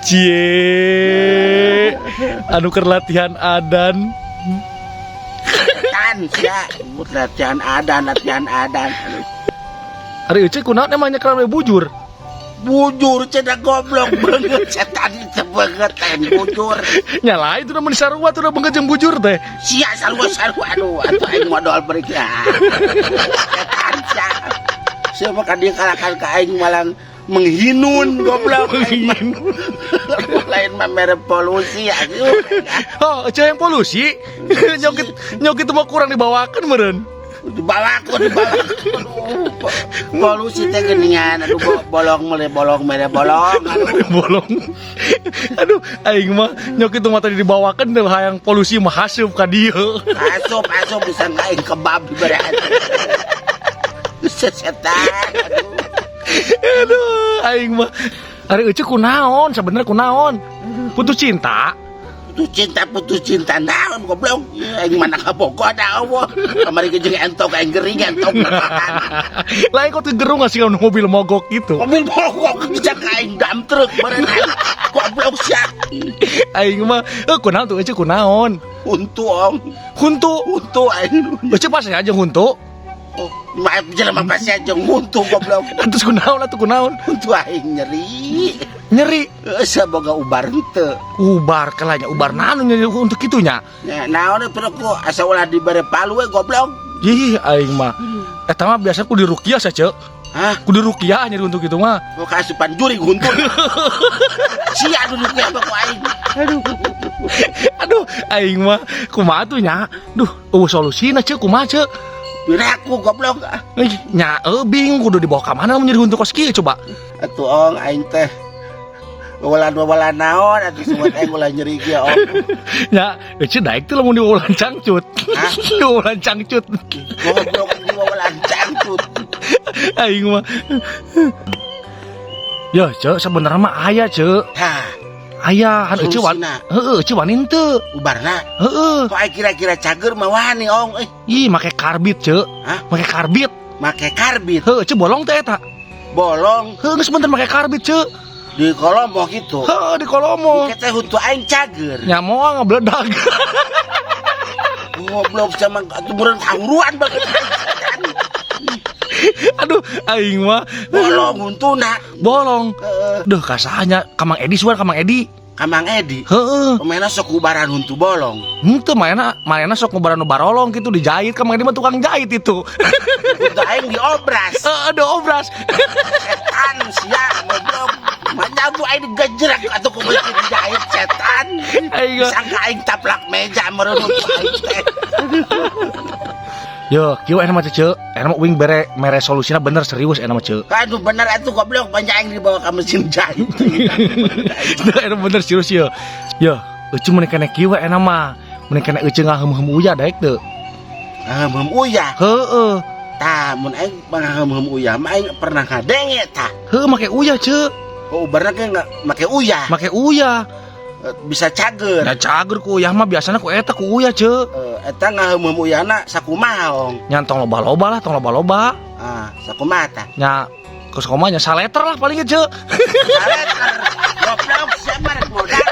Cie. Anu keur latihan adan. Setan sia, latihan adan, latihan adan. Ari Ece kunaon emang nyekelan we bujur? Bujur cenah goblok banget setan itu banget lain bujur. Nya lain tuh mun sarua tuh beungeut jeung bujur teh. Sia sarua-sarua aduh atuh aing modal beureuk ya. Setan sia. Sia mah ka dieu kalakan ka aing malang menghinun goblok. Menghinun. Lain mah mere polusi aduh. Oh, Ece yang polusi. Nyokit nyokit mah kurang dibawakeun meureun. Dibawakeun dibawakeun. Polusi teh geuningan aduh bolong mere bolong mere bolong. Aduh. Bolong. Aduh, aing mah nyokit mah tadi dibawakeun teh hayang polusi mah haseup ka dieu. Asup asup bisa aing kebab dibere atuh. Sesetan aduh. Aduh, aing mah. Ari Ece kunaon sebenarnya kunaon? Putus cinta. Putus cinta naon goblok. Aing mana kabogoh da eueuh. Kamari ge jeung entok aing gering entok. Lain kok teu gerung ngasih mobil mogok gitu. Mobil mogok bisa ka aing dump truck meureun. Goblok sia. Aing mah kunaon tuh Ece kunaon? Huntu om. Huntu. Huntu aing. Ece pas aja huntu. Oh, maaf jelema pasti aja huntu goblok. Terus kunaon atuh kunaon? Huntu aing nyeri. Nyeri. Saboga ubar henteu. Ubar kelanya ubar naon nyeri untuk kitunya. Nya naon pero ku asa ulah dibere palu we goblok. Ih aing mah. Eta mah biasa ku diruqyah sia, Ceu. Hah? Ku diruqyah nyeri untuk itu mah. Ku kaasupan jurig huntu. Sia duduknya mah ku aing. Aduh. Aduh, aing mah kumaha tuh nya? Duh, eueuh solusina Ceu kumaha Ceu? Piraku goblok. Nya bingung kudu dibawa ka mana mun nyeri huntu kos kieu coba. Atuh ong aing teh wawalan-wawalan naon atuh semua aing ulah nyeri ge ong. Nya, Ece daek teh lamun diwawalan cangcut. Hah? Diwawalan cangcut. Goblok diwawalan cangcut. Aing mah. Ya, Ceu, sebenarnya mah aya, Ceu. Hah. Aya, han Ece wan. Heeh, Ece wani henteu. Ubarna. Heeh. Kok aing kira-kira cager mah wani ong euy. Ih, make karbit, Ceu. Hah? Make karbit. Make karbit. Heeh, Ceu bolong teh eta. Bolong. Heeh, geus bener make karbit, Ceu. Di kolomo gitu. Heeh, di kolomo. Engke teh huntu aing cager. Nya moal ngabledag. Goblok sama atuh meureun kahuruan banget. Aduh, aing mah bolong huntuna. Bolong. Heeh. Duh, kasahnya ka Mang Edi suar ka Mang Edi. Ka Mang Edi. Heeh. Pemainna sok ubaran huntu bolong. Henteu mainna, mainna sok ngubaran nu barolong gitu dijahit ka Mang Edi mah tukang jahit itu. Huntu aing diobras. Heeh, diobras. Setan sia goblok. Manyabu aing digejrek atuh ku mesin dijahit setan. Aing mah. Sangka aing taplak meja meureun huntu aing teh. Yo, kieu enak mah Ceu. Enak mah uing bere mere solusina bener serius enak mah Ceu. Aduh bener atuh goblok banyak aing dibawa ka mesin jahit. Enak bener serius yo. Yo, Ece mun kene kieu enak mah. Mun kene Ece ngaheum-heum uyah daek teu. Ngaheum-heum uyah. Heeh. Tah, mun aing ngaheum-heum uyah mah aing pernah ngadenge tah. Heuh, make uyah Ceu. Oh, ubarna ge make uyah. Make uyah. Bisa cager. Ya cager ku uyah mah biasana ku eta ku uyah Ceu. Eta ngaheum-heum uyahna sakumaha ong? Nya tong loba-loba lah, tong loba-loba. Ah, sakumaha tah? Nya kumaha nya saleter lah paling ge Ceu. Saleter. Goblok sia mah rek modal.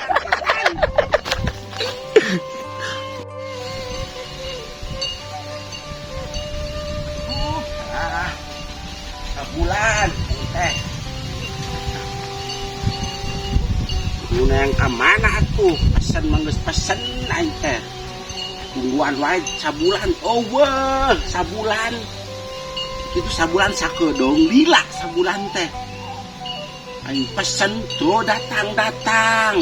Ah, sabulan teh. Yang ka mana atuh? Pesen mah geus pesen aing teh. Tungguan wae sabulan. Oh weh, sabulan. Itu sabulan sakeudong lila sabulan teh. Aing pesen tuh datang-datang.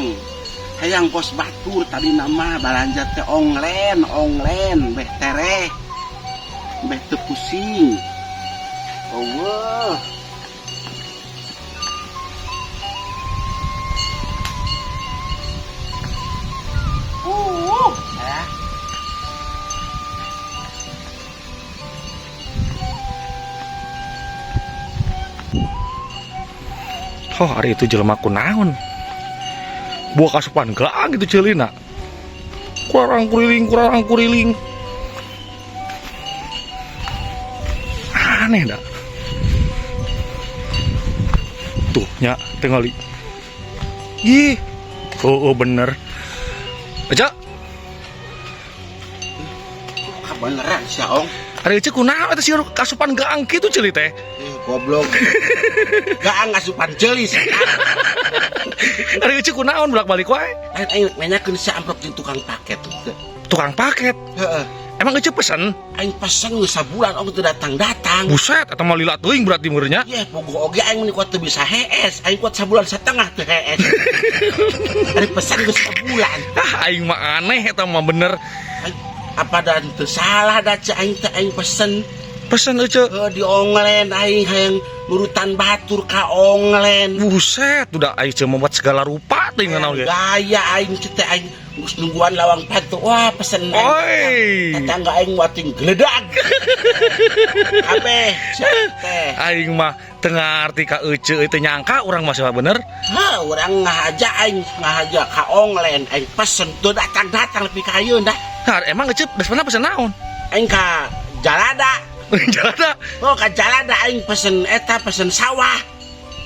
Hayang kos batur tadi nama balanja teh online, online beh tereh. Beh teu pusing. Oh weh. Oh, hari itu jelema kunaon. Buah kasupan gelang gitu celina. Kurang kuriling, kurang kuriling. Aneh dah. Tuh, nya tingali. Ih. Oh, bener. Ece, Kabeneran sia, Ong. Ari Ece kunaon eta sih kasupan gaang kitu ceuli teh? Eh, goblok. Gaang ngasupan ceuli setan. Ari Ece kunaon bolak-balik wae? Aing aing nanyakeun si amplop jeung tukang paket teh. Tukang paket. Heeh. Emang Ece pesen? Aing pesen geus sabulan, Ong, teu datang-datang. Buset, eta mah lila teuing berarti meureun nya. Ye, pogo oge aing meni kuat teu bisa hees. Aing kuat sabulan setengah teu hees. Ari pesen geus sabulan. Ah, aing mah aneh eta mah bener. Aing, apa dan teu salah da cek aing teh aing pesen? Pesen Ece. Heuh, di online aing hayang nurutan batur ka online. Buset, udah aing Ece membuat segala rupa teuing naon ge. Gaya aing cek teh aing geus nungguan lawang pantu. Wah, pesen aing. Oi. Tetangga aing wating geledag. Kabeh cek teh. Aing mah teu ngarti ka Ece teu nyangka urang mah siapa bener. Hah, urang ngahaja aing ngahaja ka online aing pesen teu datang-datang lebih ka ayeuna dah. Nah, emang Ece pesen pesen naon? Aing ka Jalada. Jalada. Oh, ka Jalada aing pesen eta pesen sawah.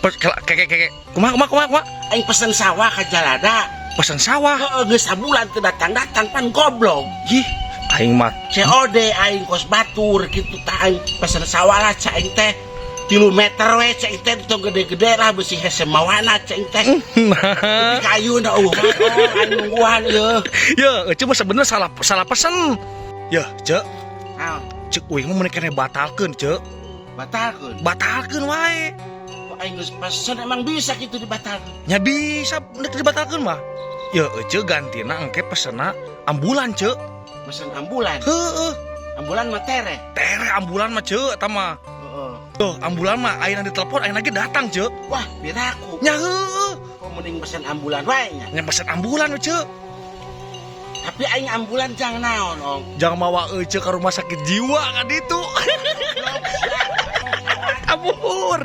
Keke keke. Kumaha kumaha kumaha kumaha? Aing pesen sawah ka Jalada. Pesen sawah. Heeh, geus sabulan teu datang-datang pan goblok. Ih, aing mah COD aing kos batur kitu tah aing pesen sawah lah cek aing teh. 3 meter we cek aing teh tong gede-gede lah beusi hese mawana cek aing teh. Nah. Tapi kayu na eueuh mah, oh, aing nungguan ieu. Ya, Ece mah sebenarnya salah salah pesen. Ya, Cek, Naon? Cek uing mah mun keneh batalkeun, Cek. Batalkeun. Batalkeun wae. Kok aing geus pesen emang bisa kitu dibatalkeun? Nya bisa nek dibatalkeun mah. Ya, Ece gantina engke pesenna ambulan, Cek. Pesen ambulan. Heeh. Ambulan mah tereh. Tere ambulan mah, Cek, eta mah. Heeh. Tuh, ambulan mah ayeuna ditelepon ayeuna ge datang, Cek. Wah, piraku. Nya heueuh. Kok mending pesen ambulan wae nya. Nya pesen ambulan, Cek. Tapi aing ambulan jang naon, Ong? Jangan mawa Ece ke rumah sakit jiwa kan itu. Kabur.